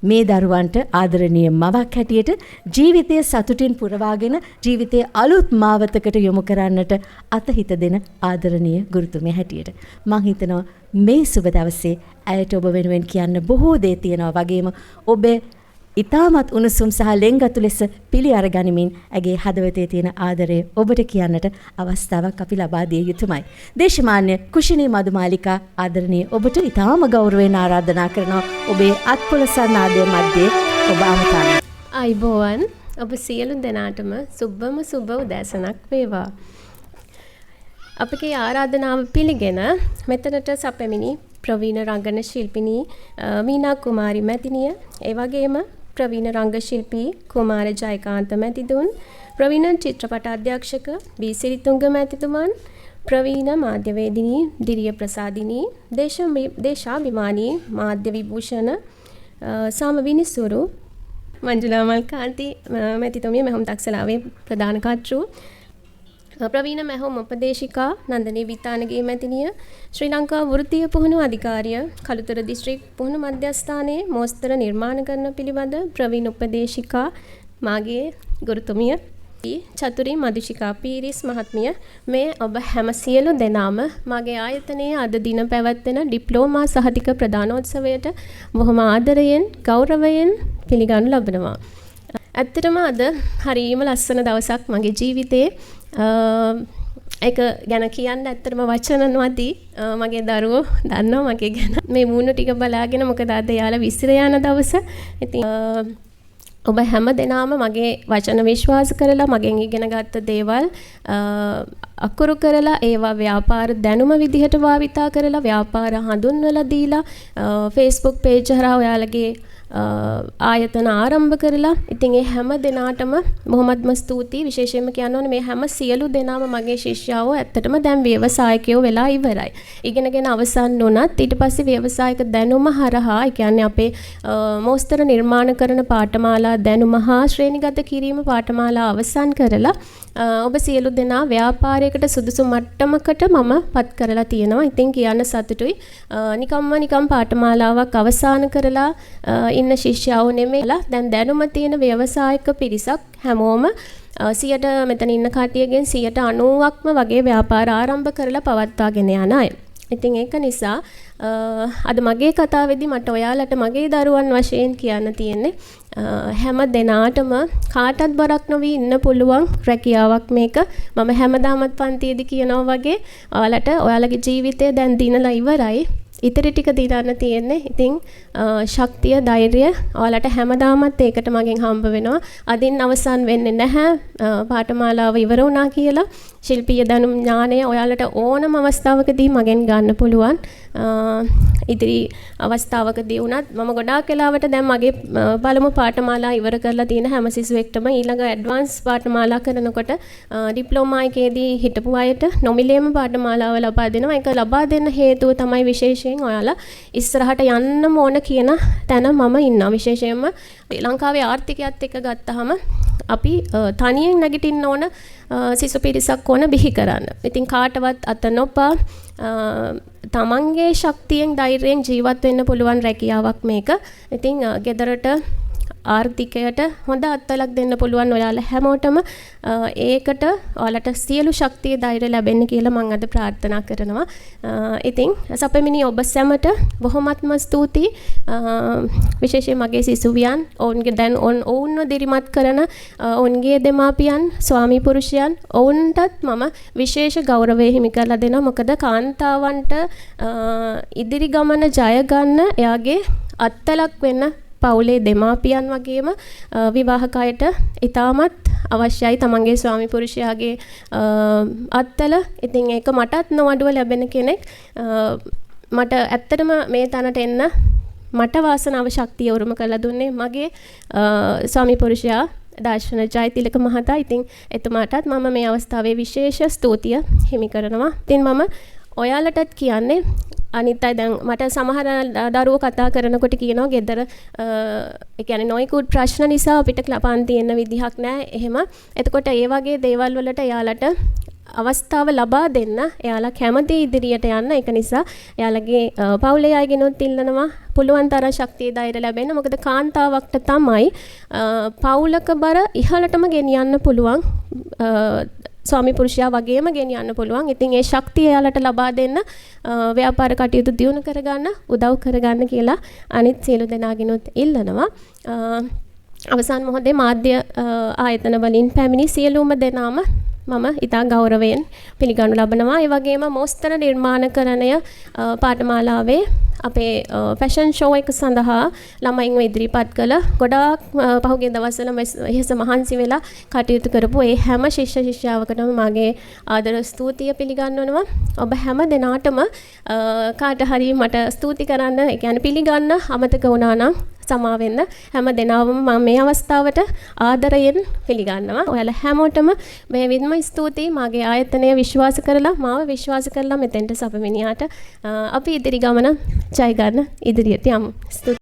මේ දරුවන්ට ආදරණීය මවක් හැටියට ජීවිතය සතුටින් පුරවාගෙන ජීවිතය අලුත් මාවතකට යොමු කරන්නට අතහිත දෙන ආදරණීය ගුරුතුමිය හැටියට මං හිතනවා මේ සුබ දවසේ ඇයට ඔබ වෙනුවෙන් කියන්න බොහෝ දේ තියෙනවා වගේම ඔබේ ඉතාමත් උණුසුම් සහ ලෙන්ගතු ලෙස පිළි අරගනිමින් ඇගේ හදවතේ තියෙන ආදරය ඔබට කියන්නට අවස්ථාවක් අපි ලබා දිය යුතුමයි. දේශමාන්‍ය කුෂිනී මధుමාලිකා, ආදරණීය ඔබට ඉතාම ගෞරවයෙන් ආරාධනා කරනවා ඔබේ අත්පොළසන් නාදය මැද්දේ ඔබ අමතන්න. ආයුබෝවන්, ඔබ සියලු දෙනාටම සුබම සුබ උදෑසනක් වේවා. අපගේ ආරාධනාව පිළිගෙන මෙතනට සපැමිණි ප්‍රවීණ රංගන ශිල්පිනී මීනා කුමාරි මැතිණිය, ඒ වගේම ප්‍රවීණ රංග ශිල්පී කුමාර ජයකාන්ත මැතිතුන්, ප්‍රවීණ චිත්‍රපට අධ්‍යක්ෂක බී සිරිතුංග මැතිතුමන්, ප්‍රවීණ මාධ්‍යවේදිනී දිරිය ප්‍රසාදිනී, දේශාභිමානී මාධ්‍ය විභූෂණ සාම විනිසුරු මංජුලා මල්කාන්ති මැතිතුමිය, මැහුම් තක්සලාවේ ප්‍රධාන කර්තෘ, ප්‍රවීණ මැහුම් උපදේශිකා නන්දනී විතානගේ මැතිණිය, ශ්‍රී ලංකා වෘත්තීය පුහුණු අධිකාරිය කළුතර දිස්ත්‍රික් පුහුණු මධ්‍යස්ථානයේ මෝස්තර නිර්මාණ කරන පිළිබඳ ප්‍රවීණ උපදේශිකා මාගේ ගුරුතුමිය චතුරි මදුෂිකා පීරිස් මහත්මිය, මේ ඔබ හැම සියලු දෙනාම මගේ ආයතනයේ අද දින පැවැත්වෙන ඩිප්ලෝමා සහතික ප්‍රදානෝත්සවයට බොහොම ආදරයෙන් ගෞරවයෙන් පිළිගනු ලබනවා. ඇත්තටම අද හරිම ලස්සන දවසක් මගේ ජීවිතේ. ඒක ගැන කියන්න ඇත්තටම වචන මදි. මගේ දරුවෝ දන්නවා මගේ ගැන. මේ මූණ ටික බලාගෙන, මොකද අද එයාලා විසිර යන දවස. ඉතින් ඔබ හැම දෙනාම මගේ වචන විශ්වාස කරලා මගෙන් ඉගෙන ගත්ත දේවල් අකුරු කරලා ඒවා ව්‍යාපාර දැනුම විදිහට භාවිතා කරලා ව්‍යාපාර හඳුන්වලා දීලා Facebook page හරහා ඔයාලගේ ආයතන ආරම්භ කරලා, ඉතින් ඒ හැම දෙනාටම බොහොමත්ම ස්තුතියි. විශේෂයෙන්ම කියන්න ඕනේ මේ හැම සියලු දෙනාම මගේ ශිෂ්‍යයෝ ඇත්තටම දැන් ව්‍යවසායකයෝ වෙලා ඉවරයි. ඉගෙනගෙන අවසන් වුණත් ඊට පස්සේ ව්‍යවසායක දැනුම හරහා, ඒ කියන්නේ අපේ මෝස්තර නිර්මාණ කරන පාඨමාලා දැනුම හා ශ්‍රේණිගත කිරීම පාඨමාලා අවසන් කරලා ඔබ සියලු දෙනා ව්‍යාපාරයකට සුදුසු මට්ටමකට මම පත් කරලා තියෙනවා. ඉතින් කියන්න සතුටුයි. නිකම්ම නිකම් පාඨමාලාවක් අවසන් කරලා ඉන්න ශිෂ්‍යයෝ නෙමෙයි. දැන් දැනුම තියෙන ව්‍යවසායක පිරිසක් හැමෝම 100ට මෙතන ඉන්න කට්ටියගෙන් 90%ක්ම වගේ ව්‍යාපාර ආරම්භ කරලා පවත්වාගෙන යන අය. ඉතින් ඒක නිසා අද මගේ කතාවේදී මට ඔයාලට මගේ දරුවන් වශයෙන් කියන්න තියෙන්නේ හැම දෙනාටම කාටත් බරක් නොවී ඉන්න පුළුවන් රැකියාවක් මේක. මම හැමදාමත් පන්තියේදී කියනවා වගේ ඔයාලට ඔයාලගේ ජීවිතය දැන් දිනලා ඉවරයි. ඉතිරි ටික දිනන්න තියෙන්නේ. ඉතින් ශක්තිය, ධෛර්යය ඔයාලට හැමදාමත් ඒකට මගෙන් හම්බ වෙනවා. අදින් අවසන් වෙන්නේ නැහැ. පාඨමාලාව ඉවර වුණා කියලා ශිල්පීය දැනුම් ඥානය ඔයාලට ඕනම අවස්ථාවකදී මගෙන් ගන්න පුළුවන්. ඉදිරි අවස්ථාවකදී වුණත් මම ගොඩාක් වෙලාවට දැන් මගේ පළමු පාඨමාලා ඉවර කරලා තියෙන හැම සිසුවෙක්ටම ඊළඟ ඇඩ්වාන්ස් පාඨමාලා කරනකොට ඩිප්ලෝමා එකේදී හිටපු අයට නොමිලේම පාඨමාලාව ලබා දෙනවා. ඒක ලබා දෙන්න හේතුව තමයි විශේෂයෙන් ඔයාලා ඉස්සරහට යන්නම ඕන කියන තැන මම ඉන්නවා. විශේෂයෙන්ම ලංකාවේ ආර්ථිකයත් එක්ක ගත්තාම අපි තනියෙන් නැගිටින්න ඕන සිසු පිරිසක් ඕන බිහි කරන්න. ඉතින් කාටවත් අත නොපා තමන්ගේ ශක්තියෙන් ධෛර්යයෙන් ජීවත් වෙන්න පුළුවන් රැකියාවක් මේක. ඉතින් ගෙදරට ආර්ථිකයට හොඳ අත්වලක් දෙන්න පුළුවන් ඔයාලා හැමෝටම. ඒකට ඔයාලට සියලු ශක්තිය ධෛර්යය ලැබෙන්න කියලා මම අද ප්‍රාර්ථනා කරනවා. ඉතින් සපෙමිනි ඔබ සැමට බොහොමත්ම ස්තුතියි. විශේෂයෙන් මගේ සිසුවියන්, ඔවුන්ගේ දැන් ඔවුන්ව දිරිමත් කරන ඔවුන්ගේ දෙමාපියන්, ස්වාමි පුරුෂයන්, ඔවුන්ටත් මම විශේෂ ගෞරවය හිමි කරලා දෙනවා. මොකද කාන්තාවන්ට ඉදිරි ගමන ජය ගන්න එයාගේ අත්වලක් වෙන්න පවුලේ දෙමාපියන් වගේම විවාහක අයට ඉතාමත් අවශ්‍යයි තමන්ගේ ස්වාමි පුරුෂයාගේ අත්වල. ඉතින් ඒක මටත් නොඅඩුව ලැබෙන කෙනෙක්. මට ඇත්තටම මේ තැනට එන්න මට වාසනාව ශක්තිය උරුම කරලා දුන්නේ මගේ ස්වාමි පුරුෂයා දර්ශන ජයතිලක මහතා. ඉතින් එතුමාටත් මම මේ අවස්ථාවේ විශේෂ ස්තුතිය හිමි කරනවා. ඉතින් මම ඔයාලටත් කියන්නේ අනිත් අය දැන් මට සමහර දරුවෝ කතා කරනකොට කියනවා ගෙදර ඒ කියන්නේ නොයෙකුත් ප්‍රශ්න නිසා අපිට පන්ති එන්න විදිහක් නෑ එහෙම. එතකොට ඒ වගේ දේවල් වලට එයාලට අවස්ථාව ලබා දෙන්න. එයාලා කැමති ඉදිරියට යන්න. ඒක නිසා එයාලගේ පවුලේ අයගෙනුත් ඉල්ලනවා පුළුවන් තරම් ශක්තිය ධෛර්ය ලැබෙන්න. මොකද කාන්තාවක්ට තමයි පවුලක බර ඉහළටම ගෙනියන්න පුළුවන්. ස්වාමි පුරුෂයා වගේම ගෙනියන්න පුළුවන්. ඉතින් ඒ ශක්තිය එයාලට ලබා දෙන්න, ව්‍යාපාර කටයුතු දියුණු කරගන්න උදව් කරගන්න කියලා අනිත් සියලු දෙනාගෙනුත් ඉල්ලනවා. අවසන් මොහොතේ මාධ්‍ය ආයතන වලින් පැමිණි සියලුම දෙනාම මම ඉතා ගෞරවයෙන් පිළිගනු ලබනවා. ඒ වගේම මෝස්තර නිර්මාණකරණය පාඨමාලාවේ අපේ ෆැෂන් ෂෝ එක සඳහා ළමයින්ව ඉදිරිපත් කළ, ගොඩාක් පහුගිය දවස්වල වෙහෙස මහන්සි වෙලා කටයුතු කරපු ඒ හැම ශිෂ්‍ය ශිෂ්‍යාවකටම මගේ ආදර ස්තුතිය පිළිගන්වනවා. ඔබ හැම දෙනාටම කාට හරි මට ස්තුති කරන්න, ඒ කියන්නේ පිළිගන්න අමතක වුණා නම් සමා වෙන්න. හැම දෙනාවම මම මේ අවස්ථාවට ආදරයෙන් පිළිගන්නවා. ඔයාලා හැමෝටම මේ විදිහම ස්තුතියි. මාගේ ආයතනය විශ්වාස කරලා, මාව විශ්වාස කරලා මෙතෙන්ට සපමිනියාට. අපි ඉදිරි ගමන ජය ගන්න ඉදිරියට යමු. ස්තුතියි.